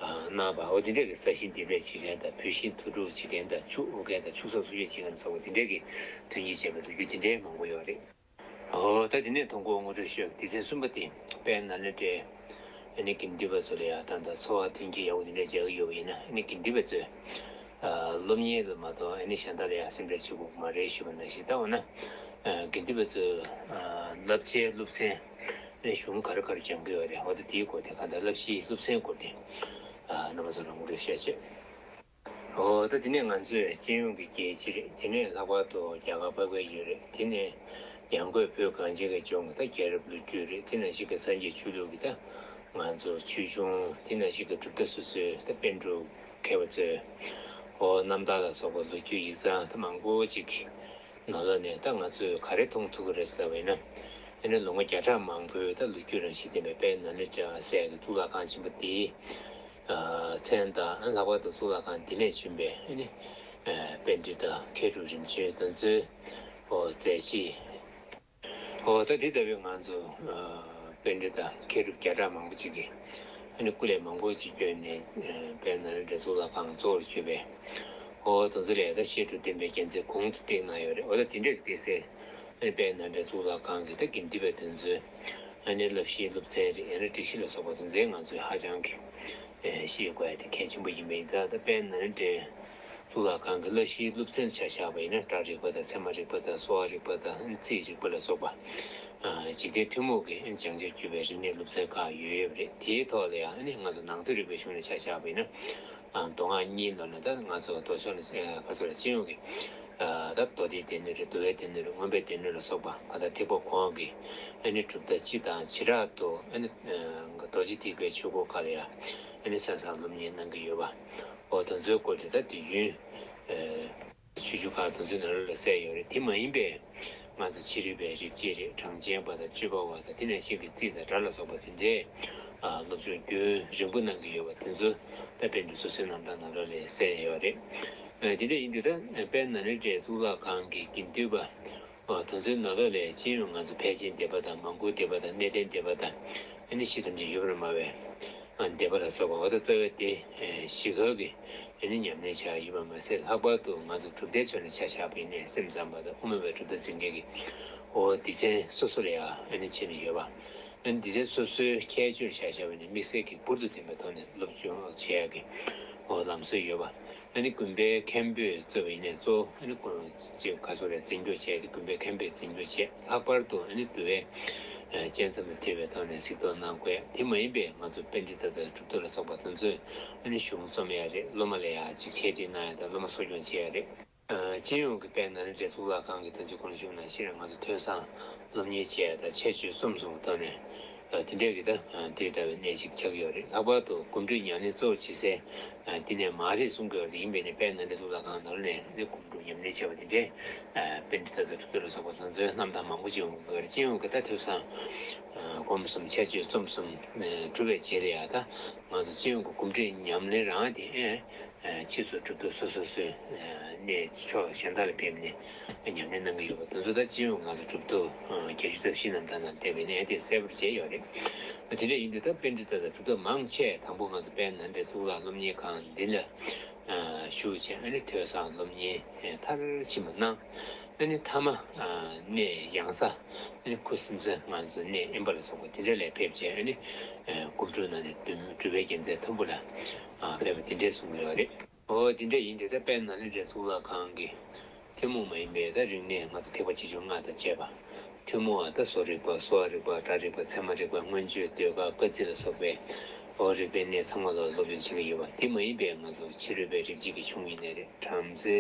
གནང་བ། འོ་དེ་འདྲས་ཀྱི་ས་ཞིང་འདེབས་ལས་བྱེད་མཁན་དང་། བུད་ཤིང་དུར་སྒྲུབ་བྱེད་མཁན་དང་། ཕྱུགས་དབུལ་མཁན་དང་། ཕྱུགས་ཟོག་འཚོ་སྐྱེལ་བྱེད་མཁན་ལ་སོགས་པ་དེ་འདྲས་ཀྱི་མཐུན་རྐྱེན་བྱས་པའི་ལོ་རྒྱུས་དེ་འདྲས་མང་པོ་ཡོད་རེད། འོ་ད་དེ་ནས་ཐོ་འགོད་ངོ་སྤྲོད་ཞུ། སྡེ་ཚན་གསུམ་པ་དེ་དཔལ་ནཱ་ལེནྡྲའི་ཨ་ནི་དགེ་འདུན་པ་ཚོ་ལ་ཡང་ད་ལྟ་འཚོ་བ་མཐུན་རྐྱེན་ཡག་པོ་དེ་འདྲས་སྦྱར་གྱི་ཡོད་པ་ཡིན་ན། ཨ་ནི་དགེ་འདུན་པ་ཚོས་སློབ་གཉེར་ལ་མ་གཏོགས་ཨ་ནི་གཞན་དག་ལ་ཡང་སེམས་ཁྲལ་བྱེད་དགོས་ཀྱི་མ་རེད་ཞུས་པ་ནང་བཞིན། ད་འོ་ན་དགེ་འདུན་པ་ཚོས་བསླབ་བྱའི་སློབ་ཚན་ཨ་ནི་གཞུང་ག་རེ་ག་རེ་སྦྱང་གི་ཡོད་རེད། འོ་ད་དེའི་སྐོར་དེ། གང་ལྟར་བསླབ་གཞིའི་སློབ་ཚན་སྐོར་དེ་རྣམ་པ་ཚོ་ལ་ངོ་སྤྲོད་བྱས་བྱས། འོ་ད་དེ་ནས་ང་ཚོས་སྤྱི་ཡོངས་ཀྱི་རྒྱལ་སྤྱི་རེད། དེ་ནས་ལྷག་པར་དུ་རྒྱ་གར་འཕགས་པའི་ཡུལ་རེད། དེ་ནས་ཡང་སྒོས་བོད་གངས་ཅན་གྱི་ལྗོངས་ཀྱི་ད་རྒྱལ་རབས་ལོ་རྒྱུས་རེད། དེ་ནང་བཞིན་གྱི་སངས་རྒྱས་ཆོས་ལུགས་ཀྱི་ད་ང་ཚོ་ཆོས་འབྱུང་། དེ་ནང་བཞིན་གྱི་གྲུབ་མཐའ་སོ་སོའི་ད་པཎ་གྲུབ་མཁས་པ་ཚོའི་འོ་རྣམ་ཐར་ལ་སོགས་པ་ལོ་རྒྱུས་ཡིག་ཚང་ད་མང་པོ་ཅིག་ནང་ལོགས་ནས་ད་ང་ཚོས་ག་རེ་མཐོང་ཐུབ་ཀྱི་རེད་ཟེར་བ་ཡིན་ན། ཨ་ནི་ལོ་ངོ་བརྒྱ་ཕྲག་མང་པོའི་ད་ལོ་རྒྱུས་རང་བཞིན་ལྡན་པའི་དཔལ་ནཱ་ལེནྡྲ་ཟེར་གྱི་གཙུག་ལག་ཁང་ཆེན་པོ་དེའི་མཚན་དང་། ལྷག་པར་དུ་གཙུག་ལག་ཁང་འདི་ནས་བྱོན་པའི་ཨ་ནི་པཎྜི་ཏ་མཁས་གྲུབ་རིམ་བྱོན་དེ་ཚོའི་འོ་མཛད་རྗེས། འོ་ད་འདི་ལྟ་བུའི་ང་ཚོ་པཎྜི་ཏ་མཁས་གྲུབ་བརྒྱ་ཕྲག་མང་པོ་ཅིག་གིས་ཨ་ནི་སྐུ་ལས་མང་པོ་ཅིག་བསྐྱོན་ནས་དཔལ་ནཱ་ལེནྡྲ་གཙུག་ལག་ཁང་གཙོ་བོར་གྱུར་པའི་འོ་དེ་ཚོ་ལ་ད་བཤད་སྒྲུབ་བསྟན་པའི་རྒྱལ་མཚན་གོང་དུ་བཏེགས་གནང་ཡོད་རེད། འོ་ད་དེ་འདྲའི་སྡེ་སྲིད་ཨ་ནི་དཔལ་ནཱ་ལེནྡྲ་གཙུག་ལག་ཁང་གི་ད་དགེ་འདུན་པ་དེ་ཚོའི་ཨ་ནི་བསླབ་གཞིའི་སློབ་ཚན་རེད། ཡང་ན་སྒྲིག་གཞི་ལ་སོགས་པ་དེ་ཚོའི་ང་ཚོས་ཧ་ཅང་གི་ཨེ་ཤེས་དགོས་ཡ་དེ་གལ་ཆེན་པོ་ཡིན་པ་ཡིན་ཙང་། ད་དཔལ་ནཱ་ལེནྡྲའི་གཙུག་ལག་ཁང་གི་བསླབ་གཞིའི་སློབ་ཚན་ཆ་བཞག་པ་ཡིན་ན། སྒྲ་རིག་པ་དང་། ཚད་མ་རིག་པ་དང་། གསོ་བ་རིག་པ་དང་། ཨ་ནི་རྩིས་རིག་པ་ལ་སོགས་པ་ཨ་འཇིག་རྟེན་ཐུན་མོང་གི་ཨ་ནི་སྦྱང་བྱར་གྱུར་པའི་རིག་གནས་སློབ་ཚན་ཁག་ཡོད་ཡོད་པ་རེད། དེའི་ཐོག་ལ་ཡང་ཨ་ནི་ང་ཚོ་ནང་དོན་རིག་པའི་གཞུང་ནས་ཆ་བཞག་པ་ཡིན་ན། ཨ་མདོ་སྔགས་གཉིས་ལོ་ནས་ད་ང་ཚོ་མདོ་ཕྱོགས་ནས་ཨ་ག་ཚོད་ལ་སྤྱི་ཡོངས་ཀྱི་ཨ་ད་མདོ་སྡེའི་སྡེ་སྣོད་རེད། འདུལ་བའི་སྡེ་སྣོད་རེད། མངོན་པའི་སྡེ་སྣོད་ལ་སོགས་པ། གང་ལྟར་ཐེག་པ་གོང་གི་ཨ་ནི་གྲུབ་མཐའ་སྤྱི་དང་བྱེ་བྲག་ཏུ་ཨ་ནི་ཨ་རྡོ་རྗེ་ཐེག་པའི་ཆོས་སྐོར་ཁག་ལ་ཡང་ཨ་ནི་གསན་བསམ་སློབ་གཉེར་གནང་གི་ཡོད་པ། འོ་དེ་ཚོའི་སྐོར་དེ་ད་དུས་རྒྱུན་ཨ་ཆོས་བརྒྱུད་ཁག་དེ་ཚོའི་ནང་ལོགས་ལ་གསལ་ཡོད་རེད། དེ་མ་ཡིན་པའི་ང་ཚོ་ཕྱི་རོལ་པའི་རིག་བྱེད་རེད། གྲངས་ཅན་པ་དང་། གཅོད་པ་བ་དང་། དེ་ནང་བཞིན་གྱི་རྩིས་དང་སྒྲ་ལ་སོགས་པ་དེ་འདྲའི་ཨ་སློབ་སྦྱོང་རྒྱུན་རིང་པོ་གནང་གི་ཡོད་པ་དེ་ཚོ་ད་པཎ་གྲུབ་སོ་སོའི་རྣམ་ཐར་ནང་ལོགས་ལ་གསལ་ཡོད་རེད། ཨ་དེ་འདྲ་ཡིན་དུས་ད་དཔལ་ནཱ་ལེནྡྲའི་གཙུག་ལག་ཁང་གི་དགེ་འདུན་པ་ཨ་དེ་ཚོའི་ནང་ལོགས་ལ་སྤྱི་ཡོངས་ང་ཚོ་ཕལ་ཆེར་སྡེ་པ་དང་། མང་པོ་སྡེ་པ་དང་། གནས་བརྟན་སྡེ་པ་དང་། ཨ་ནི་ཤིང་རྟ་ནི་ཡོད་པར་སྨྲ་བའི་ཨ་སྡེ་པ་ལ་སོགས་པ། འོ་ད་རྩ་བའི་སྡེ་ཨ་བཞི་སྒར་གྱི་ཨ་ནི་ཉམས་ལེན་བྱ་ཡ་ཡིན་པ་མ་ཟད། ལྷག་པར་དུ་ང་ཚོ་གྲུབ་མཐའི་ཕྱོགས་ནས་ཆ་བཞག་པ་ཡིན་ན། སེམས་ཙམ་པ་དང་། དབུ་མ་པའི་གྲུབ་མཐའ་འཛིན་མཁན་གྱི་འོ་སྡེ་ཚན་སོ་སོ་ལ་ཡང་ཨ་ནི་ཕྱེ་ནས་ཡོད་པ། ཨ་ནི་སྡེ་ཚན་སོ་སོའི་ཁྱད་ཆོས་ཆ་བཞག་པ་ཡིན་ན། དམིགས་བསལ་གྱི་འབུར་དུ་ཐོན་པའི་ཐོག་ནས་སློབ་སྦྱོང་བྱེད་ཡ་གི་འོ་ལམ་སྲོལ་ཡོད་པ། ཨ་ནི་དགོན་པའི་མཁན་པོས་གཙོས་པ་ཡིན་ནའི་གཙོ་བོ་ཨ་ནི་དགོན་ཅིག་ག་ཚོད་རེ་འཛིན་སྐྱོང་བྱས་ཏེ། དགོན་པའི་མཁན་པོས་འཛིན་སྐྱོང་བྱས། ལྷག་པར་དུ་ཨ་ནི་འདུལ་བའི་ཨ་བཅད་མཚམས་ལ་ཐེ་བའི་ཐོག་ནས་གཟིགས་རྟོག་གནང་དགོས། དེ་མ་ཡིན་པའི་ང་ཚོ་པཎྜི་ཏ་དང་གྲུབ་ཐོབ་ལ་སོགས་པ་དེ་ཚོས་ཨ་ནི་གཞུང་རྩོམ་ཡ་རེད། སློབ་མ་ལ་ཡ་ཅིག་འཆད་ཁྲིད་གནང་ཡ་དང་། སློབ་མ་གསོ་སྐྱོང་བྱེད་ཡ་རེད། ཨ་སྤྱི་ཡོངས་ཀྱི་དཔལ་ནཱ་ལེནྡྲའི་གཙུག་ལག་ཁང་གི་ད་ཅི་གོང་ཞུས་ནང་བཞིན་ང་ཚོ་ཐོས་བསམ་སློབ་གཉེར་བྱེད་ཡ་དང་། ཁྱད་ཆོས་གསུམ་གསུམ་གྱི་ཐོག་ནས་ཨ་དེ་འདྲས་ཀྱི་ད་ཨ་དེ་ལྟ་བུའི་གནས་ཤིག་ཆགས་ཀྱི་ཡོད་རེད། ལྷག་པར་དུ་སྒོམ་སྒྲུབ་ཉམས་ལེན་གཙོ་བོར་བྱེད་སའི་ཨ་དེ་ནས་མ་རེད་གསུང་གི་ཡོད་རེད། ཡིན་པས་ནི་དཔལ་ནཱ་ལེནྡྲ་གཙུག་ལག་ཁང་ནང་ནས་ནི་སྒོམ་སྒྲུབ་ཉམས་ལེན་བྱས་པ་དེ་འདྲའི་ཨ་པཎྜི་ཏ་དང་གྲུབ་ཐོབ་ལ་སོགས་པ་དེ་ཚོའི་རྣམ་ཐར་མང་པོ་ཅིག་ཡོང་གི་ཡོད་རེད། སྤྱི་ཡོངས་ཀྱི་ད་ཐོས་བསམ་ཨ་སྒོམ་གསུམ། ཁྱད་ཆོས་གསུམ་གསུམ་ཨ་གྲུབ་པའི་རྗེས་ལ་ཡ་ད་ང་ཚོ་སྤྱི་ཡོངས་ཀྱི་སྒོམ་སྒྲུབ་ཉམས་ལེན་རང་དེ་ཨ་ཕྱིས་སུ་གྲུབ་ཐོབ་སོ་སོ་སོའི་གནས་ཕྱོགས་གཞན་དག་ལ་ཕེབས་ནས་ཉམས་ལེན་གནང་གི་ཡོད་པ་དེ་ཚོ་ད་སྤྱི་ཡོངས་ང་ཚོ་གྲུབ་ཐོབ་བརྒྱད་ཅུ་རྩ་བཞི་རྣམ་ཐར་ནང་བལྟས་པས་ནི་ཨ་དེ་གསལ་པོར་མཇལ་ཡོད་རེད། དེ་འདྲ་ཡིན་དུས་ད་པཎྜི་ཏ་དང་གྲུབ་ཐོབ་མང་ཆེ་དང་པོ་ང་ཚོ་དཔལ་ནཱ་ལེནྡྲའི་གཙུག་ལག་སློབ་གཉེར་ཁང་འདི་ལ་བཞུགས་བྱས། ཨ་ནི་ཐོས་བསམ་སློབ་གཉེར་མཐར་ཕྱིན་པ་གནང་། ཨ་ནི་མཐའ་མ་གནས་ཡང་ས་ཨ་ནི་ཁུ་སིམ་ས་ང་ཚོ་གནས་དབེན་པ་ལ་སོགས་པ་དེ་འདྲ་ལ་ཕེབས་བྱས། ཨ་ནི་སྒོམ་སྒྲུབ་གནང་ནས་གྲུབ་པའི་རྒྱལ་མཚན་མཐོན་པོ་ལ་ཕེབས་པ་དེ་འདྲའི་གསུང་གི་ཡོད་རེད། འོ་དེ་འདྲ་ཡིན་དུས་ད་དཔལ་ནཱ་ལེནྡྲའི་གཙུག་ལག་ཁང་གི་ཐུན་མོང་མ་ཡིན་པའི་ད་རིག་གནས་ང་ཚོ་ཐེག་པ་ཆེ་ཆུང་ལྔ་དང་བཅས་པ། ཐུན་མོང་བ་ད་བཟོ་རིག་པ། གསོ་བ་རིག་པ། སྒྲ་རིག་པ། ཚད་མ་རིག་པ། མངོན་བརྗོད། ཟློས་གར། སྐར་རྩིས་ལ་སོགས་པའི་ ཨོ་རིག་པའི་གནས་ཚང་མ་ལ་སློབ་སྦྱོང་བྱེད་ཀྱི་ཡོད་པ་དེ་མ་ཡིན་པའི་ང་ཚོ་ཕྱི་རོལ་པའི་རིག་བྱེད་ཀྱི་གཞུང་ཡིན་ནའི་རེད། བྲམ་ཟེ་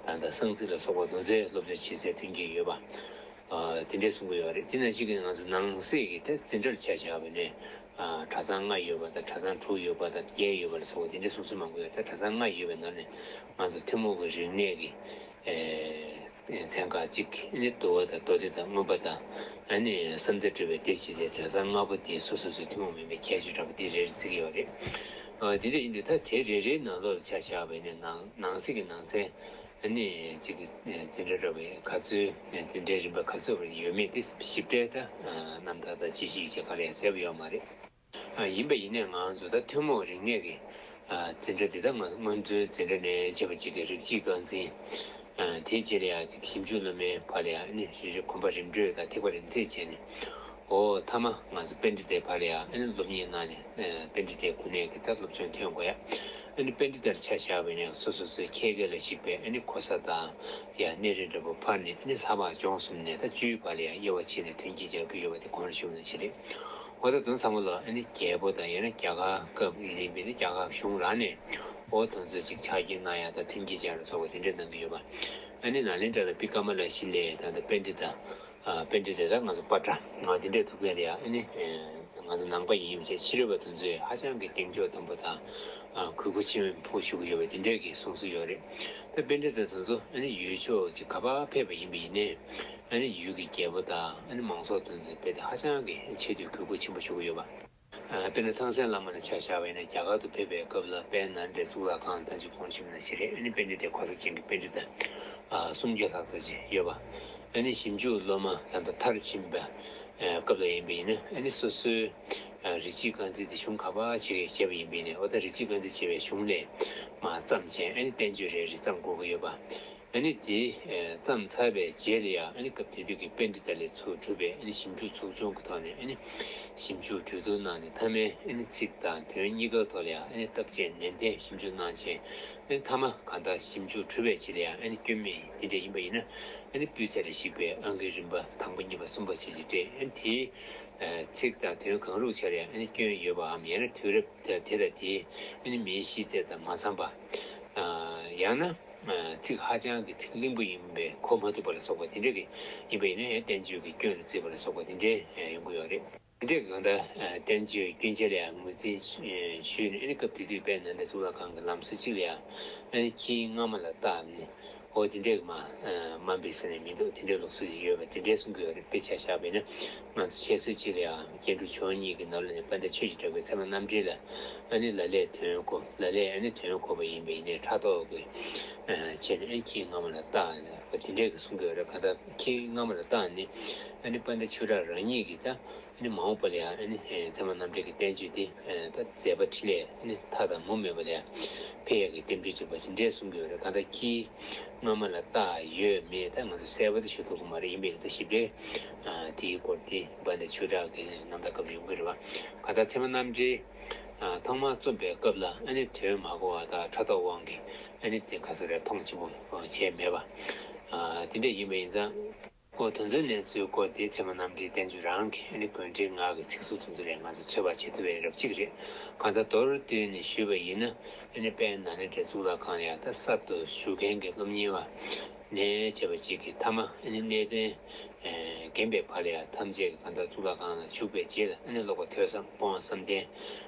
དང་ད་གསང་ཚིག་ལ་སོགས་པ་དེ་ཚོའི་སློབ་སྦྱོང་བྱེད་སའི་མཐུན་རྐྱེན་ཡོད་པ། ཨ་དེ་འདྲས་གསུང་གི་ཡོད་རེད། དེ་ནང་བཞིན་གྱི་ང་ཚོ་ནང་གསེས་ཀྱི་ད་འཛིན་གྲྭར་ཆ་བཞག་པ་ནས་ཨ་གྲྭ་ཚང་ལྔ་ཡོད་པ་དང་གྲྭ་ཚང་དྲུག་ཡོད་པ་དང་བརྒྱད་ཡོད་པ་ལ་སོགས་པ་དེ་འདྲས་གསུང་སྲོལ་མང་པོ་ཡོད། ད་གྲྭ་ཚང་ལྔ་ཡོད་པའི་ནང་ནས་ང་ཚོ་ཐུན་མོང་གི་རིག་གནས་ཀྱི་ཨེ་ཚན་ཁག་གཅིག་ཨ་ནི་འདུལ་བ་དང་མདོ་སྡེ་དང་མངོན་པ་དང་ཨ་ནི་བསམ་གཏན་སྒྲུབ་པའི་སྡེ་བྱས་ཏེ་གྲྭ་ཚང་ལྔ་པོ་དེ་སོ་སོ་སོའི་ཐུན་མོང་མིན་པའི་ཁྱད་ཆོས་འདྲ་པོ་དེ་རེ་རེ་བརྩི་གི་ཡོད་རེད། ཨ་དེ་འདྲ་ཡིན་དུས་ད་དེ་རེ་རེའི་ནང་ལོགས་ལ་ཆ་བཞག་པ་ཡིན་ན་ནང་ནང་གསེས་ཀྱི་ནང་ཚན་ཨ་ནི་གཅིག་གི་འཛིན་གྲྭ་འདྲ་པོ་ག་ཚོད་འཛིན་གྲྭའི་རིམ་པ་ག་ཚོད་ཡོད་མེད་དེ་ཞིབ་ཕྲའི་ད་རྣམ་ཐར་དང་དཔྱད་གཞི་ཡིག་ཆ་ག་ལ་ཡང་གསལ་པོ་ཡོད་མ་རེད། ཡིན་པ་ཡིན་ནའི་ང་ཚོ་ད་ཐུན་མོང་རིག་གནས་ཀྱི་འཛིན་གྲྭ་འདི་དག་ང་ཚོ་སྔོན་ཚོའི་འཛིན་གྲྭ་ནས་བྱས་པ་ཅིག་གི་རིགས་གཅིག་རྐང་འཛིན། དེའི་རྗེས་ལ་ཡང་ཞིབ་འཇུག་སློབ་མའི་བར་ལ་ཡང་ནི་རེ་རེ་གོམ་པ་རིམ་གྲོ་དང་ཐེག་པ་རིམ་འཛེགས་བྱས་ནས། འོ་མཐའ་མ་ང་ཚོ་པཎྜི་ཏའི་བར་ལ་ཡང་ནི་སློབ་གཉེར་གནང་ནས་པཎྜི་ཏའི་གོ་གནས་ཀྱི་ད་སློབ་སྦྱོང་ཐོན་དགོས་ཡ། ཨ་ནི་པཎྜི་ཏར་ཆ་བཞག་པ་ཡིན་ན་སོ་སོ་སོའི་ཁྱད་ཀ་ལ་གཞིགས་པའི་ཨ་ནི་གོ་ས་དང་ཡང་གནས་རིམ་འདྲ་པོ་འཕར་ནས་ཨ་ནི་ལྷ་འབངས་སྦྱོང་གསུམ་ནས་ད་བཅུའི་བར་ལ་ཡང་དབྱེ་བ་ཕྱེ་ནས་མཐུན་རྐྱེན་སྦྱར་གྱི་ཡོད་པ་དེ་གོང་ལ་ཞུས་པ་ནང་བཞིན་རེད། འོ་ད་དོན་ཚང་མ་ལ་ཨ་ནི་རྒྱལ་པོ་དང་ཡང་ན་རྒྱ་གར་སྐབས་ཡིན་པས་ན་རྒྱ་གར་གཞུང་རང་ནས་འོ་དོན་ཚོད་ཅིག་ཕྱག་སྐྱེལ་གནང་ཡ་དང་མཐུན་རྐྱེན་སྦྱར་ལ་སོགས་པ་དེ་འདྲ་གནང་གི་ཡོད་པ། ཨ་ནི་ནཱ་ལེནྡྲ་དང་བི་ཀ་མ་ལ་ཤི་ལའི་ད་ལྟ་པཎྜི་ཏ། ཨ་པཎྜི་ཏ་དང་ང་ཚོ་པ་ཏྲ་ང་དེ་འདྲའི་ཐུག་མཁན་ལ་ཡ་ཨ་ནི་ང་ཚོ་ནང་པ་ཡིན་པ་བྱས་ཕྱི་རོལ་པ་དེ་ཚོས་ཧ་ཅང་གི་གདེང་འཇོག་དམ་པོ་དང་གུས་བཀུར་ཆེན་པོ་ཞུ་གི་ཡོད་པ་དེ་འདྲའི་གི་གསུང་སྲོལ་ཡོད་རེད། ད་པཎྜི་ཏ་དེ་ཚོ་ཨ་ནི་ཡུལ་ཕྱོགས་ཅིག་ག་པར་ཕེབས་པ་ཡིན་པ་ཡིན་ནའི་ཨ་ནི་ཡུལ་གྱི་རྒྱལ་པོ་དང་ཨ་ནི་མང་ཚོགས་དེ་ཚོའི་དཔེ་དེ་ཧ་ཅང་གི་ཆེ་བསྟོད་གུས་བཀུར་ཆེན་པོ་ཞུ་གི་ཡོད་པ། ཨ་དཔེར་ན་ཐང་སན་བླ་མ་ལ་ཆ་བཞག་པ་ཡིན་ན་རྒྱ་གར་དུ་ཕེབས་པའི་སྐབས་ལ་དཔལ་ནཱ་ལེནྡྲའི་གཙུག་ལག་ཁང་དང་ཅིག་གོང་ཞུས་ན་ཞིག་རེད། ཨ་ནི་པཎྜི་ཏའི་གོ་ས་ཅན་གྱི་པཎྜི་ཏ་ཨ་སུམ་བརྒྱ་ལྷག་ཙམ་ཅིག་ཡོད་པ། ཨ་ནི་ཞིབ་འཇུག་སློབ་མ་ད་ལྟ་མཐར་ཕྱིན་པའི་སྐབས་ལ་ཡིན་པ་ཡིན་ན་ཨ་ནི་སོ་སོའི་རིག་བྱེད་རྐང་འཛིན་དེ་གཞུང་ག་པར་བྱེད་བྱས་པ་ཡིན་པ་ཡིན་ན་འོ་ད་རིག་བྱེད་རྐང་འཛིན་བྱས་པའི་གཞུང་ལས་མར་བརྩམས་བྱས་ཨ་ནི་བསྟན་བཅོས་རེ་རེ་བརྩམས་དགོས་ཀྱི་ཡོད་པ། ཨ་ནི་དེ་ཨེ་བརྩམས་ཚར་བའི་རྗེས་ལ་ཡང་ཨ་ནི་སྐབས་དེ་དུས་ཀྱི་པཎྜི་ཏ་ལས་ཚུར་གྲུབ་པའི་ཨ་ནི་ཞིབ་འཇུག་ཚོགས་ཆུང་གི་ཐོག་ནས་ཨ་ནི་ཞིབ་འཇུག་གྲོས་བསྡུར་གནང་ནས་མཐའ་མའི་ཨ་ནི་ཚིག་དང་དོན་གཉིས་ཀའི་ཐོག་ལ་ཡང་ཨ་ནི་བརྟག་དཔྱད་ནན་ཏན་ཞིབ་འཇུག་གནང་བྱས་ཨ་ནི་མཐའ་མ་གང་ལྟར་ཞིབ་འཇུག་གྲུབ་པའི་རྗེས་ལ་ཡང་ཨ་ནི་སྐྱོན་མེད་དེ་འདྲ་ཡིན་པ་ཡིན་ན་ཨ་ནི་སྤུས་ཚད་ལ་གཞིགས་པའི་ཨང་ཀི་རིམ་པ་དང་པོ་གཉིས་པ་གསུམ་པ་བྱས་ཅིག་སྤྲད་ཨ་ནི་དེའི་ཚིག་དང་དོན་གང་རུང་ཆ་ལ་ཡང་ཨ་ནི་སྐྱོན་ཡོད་པའམ་ཡང་ན་དུས་རབས་དེ་དང་དེའི་ཨ་ནི་མིའི་ཤེས་ཚད་དང་མ་འཚམས་པ་ཡང་ན། ཚིག་ཧ་ཅང་གི་ཚིག་བརླིང་པོ་ཡིན་པས་གོ་མ་ཐུབ་པ་ལ་སོགས་པ་དེ་འདྲ་གི་ཡིན་པ་ཡིན་ན་ཡང་བསྟན་བཅོས་ཀྱི་སྐྱོན་ལ་བརྩིས་པ་ལ་སོགས་པ་དེ་འདྲ་ཡོང་གི་ཡོད་རེད། དེ་འདྲ་གི་གང་ལྟར་བསྟན་བཅོས་སྐྱོན་ཆ་ལ་ཡང་ངོས་འཛིན་ཞུས་ནས་ཨ་ནི་སྐབས་དེ་དུས་དཔལ་ནཱ་ལེནྡྲ་གཙུག་ལག་ཁང་གི་ལམ་སྲོལ་གཅིག་ལ་ཡང་ཨ་ནི་ཁྱིའི་རྔ་མ་ལ་བཏགས་ནས་འོ་དེ་འདྲ་གི་མ་དམའ་འབེབས་ཟེར་ནས་མི་འདུག་དེ་འདྲའི་ལུགས་སྲོལ་ཞིག་ཡོད་པ་དེ་འདྲ་གསུང་གི་ཡོད་རེད། དཔེ་ཆ་བཞག་པ་ཡིན་ན་ང་ཚོ་བཤད་སྲོལ་གཅིག་ལ་ཡང་སྐྱེ་འགྲོ་མཆོག་གཉིས་ཀྱི་ནང་ལ་ནས་དཔལ་ལྡན་ཆོས་ཀྱི་གྲགས་པའི་ཚད་མ་རྣམ་འགྲེལ་ལ། ཨ་ནི་ལ་ལས་དོན་གོ་ལ་ལས་ཨ་ནི་དོན་གོ་བ་ཡིན་པ་ཡིན་ནའི་ཕྲག་དོག་གི་བྱས་ནས་ཨ་ནི་ཁྱིའི་རྔ་མ་ལ་བཏགས་ནས་དེ་འདྲས་ཀྱི་གསུང་གི་ཡོད་རེད། གང་ལྟར་ཁྱིའི་རྔ་མ་ལ་བཏགས་ནས་ཨ་ནི་དཔལ་ལྡན་ཆོས་གྲགས་རང་ཉིད་ཀྱིས་ད་ཨ་ནི་མ་འོངས་པ་ལ་ཡང་ཨ་ནི་ཚད་མ་རྣམ་འགྲེལ་གྱི་བསྟན་བཅོས་འདི་ད་མཛད་པ་འཕྲིན་ལས་ཨ་ནི་མཐའ་དང་མུ་མེད་པ་ལ་ཡང་འཕེལ་ཡག་གི་རྟེན་འབྲེལ་བསྒྲིགས་པ་དེ་འདྲས་གསུང་གི་ཡོད་རེད། གང་ལྟར་ཁྱིའི་རྔ་མ་ལ་བཏགས་ཡོད་མེད་ད་ང་ཚོ་གསལ་པོ་ད་ཞུ་ཐུབ་ཀྱི་མ་རེད། ཡིན་པས་ད་ཞིབ་ཕྲའི་དེའི་སྐོར་དེ་དཔལ་ལྡན་ཆོས་གྲགས་ཀྱི་རྣམ་ཐར་སྐབས་ལ་ཡོང་གི་རེད་བ། གང་ལྟར་ཚད་མ་རྣམ་འགྲེལ། ཐོག་མར་རྩོམ་པའི་སྐབས་ལ་ཨ་ནི་དོན་མ་གོ་བ་དང་ཕྲག་དོག་དབང་གིས་ཨ་ནི་དེ་ག་ཚོད་རེ་མཐོང་ཆེན་པོ་བྱས་མེད་པ། དེ་འདྲ་ཡིན་པ་ཡིན་ཙང་། ཨོ་དེ་ཚོའི་གནས་ཚུལ་སྐོར་དེ་ཚད་མ་རྣམ་འགྲེལ་བསྟན་བཅོས་རང་གི་ཨ་ནི་དགོངས་འགྲེལ་ངག་གི་ཚིག་ཟུར་དེ་ཚོ་ལས་ང་ཚོ་ཚོད་དཔག་བྱེད་ཐུབ་པའི་རབ་གཅིག་རེད། གང་ལྟར་མདོར་བསྡུས་ནས་ཞུས་པ་ཡིན་ན་ཨ་ནི་དཔལ་ནཱ་ལེནྡྲའི་གཙུག་ལག་ཁང་ལ་ཡང་ད་གསར་དུ་བཞུགས་མཁན་གྱི་སློབ་གཉེར་བ། ནས་བྱས་པ་ཅིག་གིས་མཐའ་མ་ཨ་ནི་གནས་བརྟན་རྒན་པའི་བར་ལ་ཡང་ཐམས་ཅད་ཀྱི་གང་ལྟར་གཙུག་ལག་ཁང་ལ་བཞུགས་པའི་རྗེས་ལ་ཨ་ནི་ཀློག་པ་ཐོས་བསམ་སྤོང་བ་བསམ་གཏན་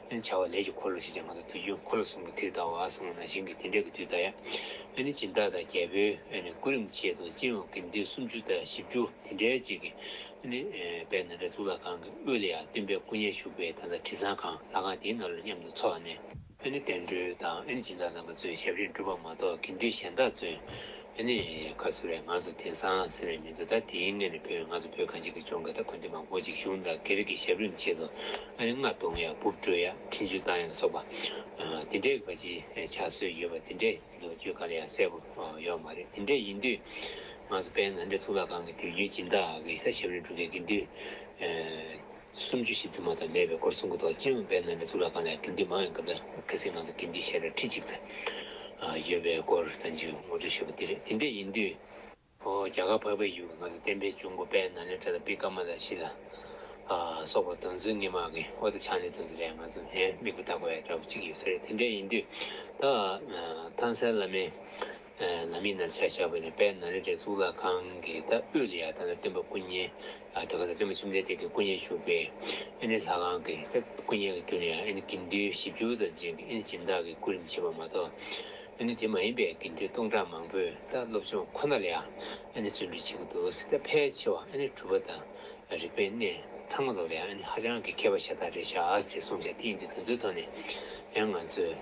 ཨ་ནི་བྱ་བ་ལས་ཀྱི་འཁོར་ལོ་ཞེས་བྱ་ང་ཚོ་དུས་རྒྱུན་འཁོར་ལོ་གསུམ་གྱི་དུས་ལྟ་བ་གསུངས་པ་ནང་བཞིན་གྱི་དེ་འདྲ་གི་དུས་ལྟ་ཡ། ཨ་ནི་སྦྱིན་བདག་དང་རྒྱལ་པོའི་ཨ་ནི་སྐུ་རིམ་ཆེད་དུ་སྤྱི་ཡོངས་དགེ་འདུན་སུམ་ཅུ་དང་བཞི་བཅུ་དེ་འདྲའི་ཅིག་གིས་ཨ་ནི་དཔལ་ནཱ་ལེནྡྲ་གཙུག་ལག་ཁང་གི་དབུས་ལ་ཡང་སྟོན་པའི་སྐུ་བརྙན་བཞུགས་པའི་ད་ལྟ་དྲི་གཙང་ཁང་ལྷ་ཁང་དེའི་ནང་ལ་མཉམ་དུ་འཚོགས་ནས། ཨ་ནི་བསྟན་འགྲོའི་དང་ཨ་ནི་སྦྱིན་བདག་རྣམ་པ་ཚོས་ཞབས་རིམ་སྒྲུབ་པ་མ་གཏོགས་དགེ་འདུན་གཞན་དག་ཚོས་ཨ་ནི་ག་ཚོད་རེད་ང་ཚོ་དེང་སང་ཟེར་ནས་མི་འདུག་ད་དེའི་སྔོན་ནས་བོད་ང་ཚོ་བོད་གངས་ཅན་གྱི་ལྗོངས་ཀྱི་ད་དགོན་སྡེ་མང་པོ་ཅིག་གཞུང་དང་སྒེར་གྱི་ཞབས་རིམ་ཆེད་དུ་ཨ་ནི་རྔ་བརྡུང་ཡ་འབུབ་དཀྲོལ་ཡ་འཕྲིན་བཅོལ་བཏང་ཡ་ལ་སོགས་པ་དེ་འདྲའི་བ་ཅི་ཆགས་སྲོལ་ཡོད་པ་དེ་འདྲའི་ལོ་རྒྱུས་ག་ལ་ཡང་གསལ་པོ་ཡོད་མ་རེད། དེ་འདྲའི་ཡིན་དུས་ང་ཚོ་དཔལ་ནཱ་ལེནྡྲ་གཙུག་ལག་ཁང་གི་དུས་རྒྱུན་སྦྱིན་བདག་གི་ས་ཞབས་རིམ་སྒྲུབ་མཁན་དགེ་འདུན། སུམ་ཅུ་ཞིག་དུ་མ་དང་མེད་པའི་སྐོར་གསུང་གི་འདུག་སྤྱི་ཡོངས་དཔལ་ནཱ་ལེནྡྲ་གཙུག་ལག་ཁང་ལ་དགེ་འདུན་མང་བའི་སྐབས་ལ་གལ་སྲིད་ང་ཚོ་དགེ་འདུན་ཞལ་གྲངས་ཁྲི་གཅིག་ཙམ་ཡོད་པའི་སྐོར་ད་ཅིག་ངོ་སྤྲོད་ཞུས་པ་དེ་རེད། དེ་འདྲ་ཡིན་དུས་ཨོ་རྒྱ་གར་འཕགས་པའི་ཡུལ་གྱི་ང་ཚོ་བསྟན་པའི་ལྗོངས་པོ་དཔལ་ནཱ་ལེནྡྲ་དང་བི་ཀ་མ་ལ་ཤི་ལ་ ཨ་སོགས་པ་དོན་ཚན་སྔོན་མ་གི་འོ་དེ་ཕྱག་ལེན་དོན་ཚན་རེད། ང་ཚོ་ཧེ་མིག་དཔེ་ལྟ་དགོས་ཡ་འདྲ་པོ་གཅིག་ཡོད་ས་རེད། དེ་འདྲ་ཡིན་དུས་ད་ཐང་སན་བླ་མའི་ལམ་ཡིག་ནང་ཆ་བཞག་པ་ཡིན་ན་དཔལ་ནཱ་ལེནྡྲའི་གཙུག་ལག་ཁང་གི་ད་དབུས་ལ་ཡ་ད་ལྟ་སྟོན་པ་སྐུ་བརྙན་ཨ་དེ་ག་ད་སྟོན་པ་བཅོམ་ལྡན་འདས་ཀྱི་སྐུ་བརྙན་བཞུགས་པའི་ཨ་ནི་ལྷ་ཁང་གི་ད་སྐུ་བརྙན་གྱི་རྒྱུད་ལ་ཡ་ཨ་ནི་དགེ་འདུན་བཞི་བཅུ་ཙམ་ཅན་གྱི་ཨ་ནི་སྦྱིན་བདག་གི་སྐུ་རིམ་བྱེད་པ་མ་གཏོགས། ཨ་ནི་དེ་མ་ཡིན་པའི་དགེ་འདུན་སྟོང་ཕྲག་མང་པོས་ད་སློབ་སྦྱོང་ཁོ་ན་ལ་ཡང་ཨ་ནི་བརྩོན་འགྲུས་བྱེད་ཀྱི་འདུག་ཟེར། ད་ཕལ་ཆེ་བ་ཨ་ནི་གྲུབ་པ་དང་རིག་པའི་གནས་ཚང་མ་ལོག་ལ་ཡང་ཨ་ནི་ཧ་ཅང་གི་མཁས་པ་ཤ་སྟག་རེད་ཤག་ཟེར་གསུངས་ཤག་དེ་ཡིན་དུས་དེ་ཚོའི་ཐོག་ནས་ཡང་ང་ཚོས་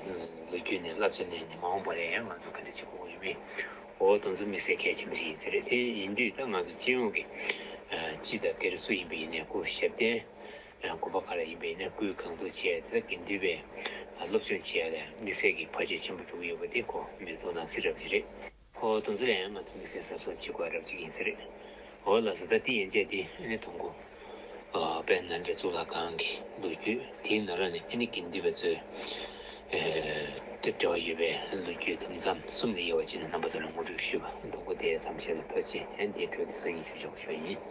ལོ་རྒྱུས་ནས་བསླབ་བྱ་ལེན་ནས་མ་འོངས་པ་ལ་ཡང་ང་ཚོ་ག་འདྲ་བྱེད་དགོས་ཀྱི་ཡོད་མེད། འོ་དེ་ཚོ་དམིགས་བསལ་གལ་ཆེན་པོ་ཞིག་ཡིན་ས་རེད། དེ་ཡིན་དུས་ད་ང་ཚོ་སྤྱི་ཡོངས་ཀྱི་སྤྱི་དང་སྒེར་སུ་ཡིན་པ་ཡིན་ནའི་སྐུ་ཞབས་བརྟན། དགོན་པ་ག་ལ་ཡིན་པ་ཡིན་ན་སྐུའི་གང་ཐུབ་བྱས་ཏེ་དགེ་འདུན་པས་སློབ་སྦྱོང་བྱེད་ཡ་ལ་དམིགས་བསལ་གྱི་བར་ཆད་ཆེན་པོ་འགྲོ་གི་ཡོད་པ་དེ་ཁོ་མི་ཚོ་ནང་སྲིད་རབ་ཅིག་རེད། ཁོ་དོན་ཚོ་ལ་ཡང་ང་ཚོ་དམིགས་བསལ་གཟབ་གཟབ་བྱེད་དགོས་རབ་ཅིག་ཡིན་ས་རེད། འོ་ལགས་སོ། ད་དེ་ཡན་ཆད་དེ་ཨ་ནི་དུང་དཀོན་དཔལ་ནཱ་ལེནྡྲ་གཙུག་ལག་ཁང་གི་ལོ་རྒྱུས་དེའི་ནང་ལ་ནས་ཨ་ནི་དགེ་འདུན་པ་ཚོས་ཨ་འབྲེལ་བ་ཡོད་པའི་ལོ་རྒྱུས་དུམ་མཚམས་གསུམ་ལས་དབྱེ་བ་ཕྱེ་ནས་རྣམ་པ་ཚོ་ལ་ངོ་སྤྲོད་ཞུས་པ་དུང་དཀོན་དེ་ཙམ་བཤད་ན་ཐུགས་རྗེ་ཆེ། ཨ་ནི་དེའི་འཕྲོས་དེ་སང་ཉིན་ཞུ་ཆོག་ཞུ་ཡིན།